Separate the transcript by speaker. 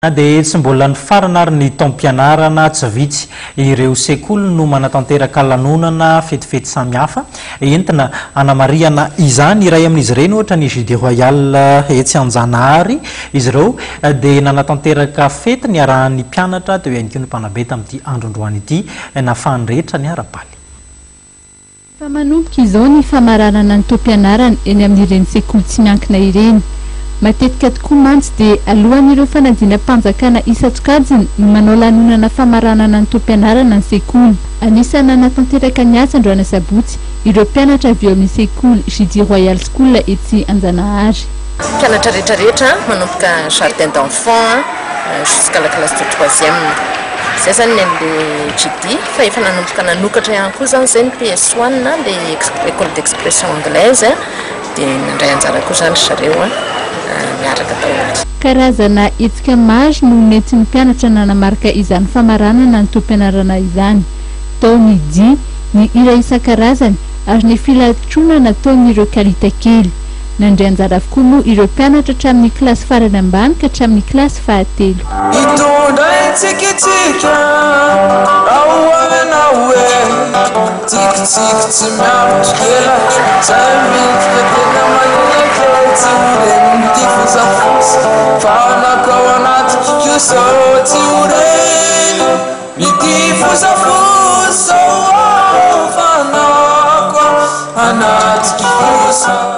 Speaker 1: Na dia tsy mbola nifarana ary ny taom-pianarana, tsy vitsy ireo sekoly no manatanteraka lanonana fetifety samihafa entina hanamarihana izany. Iray amin'izy ireny ohatra ny JD Royal etsy Anjanahary. Izy ireo dia nanatanteraka fety niarahan'ny mpianatra teo ihany koa ny mpanabe tamin'ity andro androany ity nahafahan'ny rehetra niara-paly.
Speaker 2: Efa manomboka izao ny famaranana ny taom-pianarana eny amin'ireny sekoly tsy miankina ireny. Matetika tokoa mantsy dia alohan'ireo fanadinam-panjakana isan-tsokajiny no manao lanonana famaranana ny taom-pianarana ny sekoly. Anisan'ny nanatanteraka ny asa androany asabotsy ireo mpianatra avy eo amin'ny sekoly JD Royal School etsy Anjanahary.
Speaker 3: Mpianatra rehetra rehetra manomboka jardin d'enfant jusqu'à la classe de troisième. Zay zany ny an'le JD fa efa nanomboka nanokatra ihany koa zany zay ny PS one le école d'expression anglaise dia nandray anjara koa zany ry zareo miaraka daholo.
Speaker 2: Karazana hetsika maro no nentin'ny mpianatra nanamarika izany famaranana ny taom-pianarana izany. Tao ny dihy, ny hira isan-karazany ary ny filatroana nataon'ireo kalita kely. Nandray anjara avokoa moa ireo mpianatra hatramin'ny kilasy farany ambany ka hatramin'ny kilasy fahatelo.
Speaker 4: Hitondra hitsikitsika raha ho avy ianao e Tsikitsiky tsy miavotro elatra Zay mihitsy fa tena manilika Tsy ho ren'ity fosafosa Fa anako ao anatiko kosa Tsy ho ren'ity fosafosa Fa anako ao anatiko kosa.